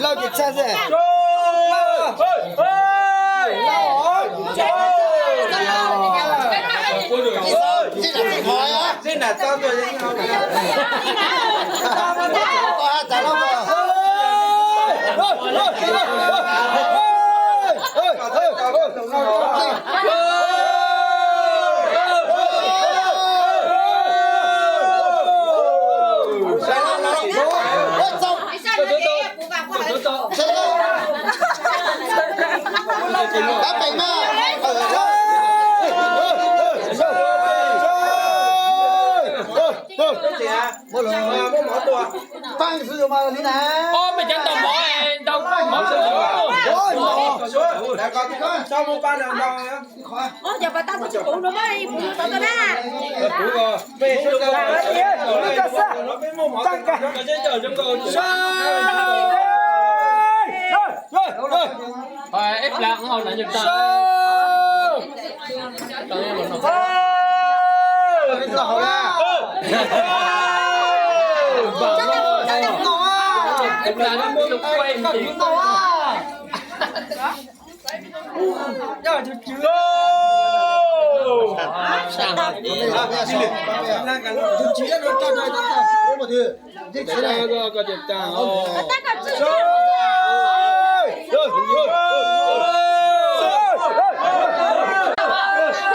Lauj ces txhaj xwb. Ua li na. Ob peb cov ntau mov, ntau mov. Ua cov pas tau kuv tsis pum no mas kuv tau tau na. Ib plag hau na. Ib plag no muab tus quay mus.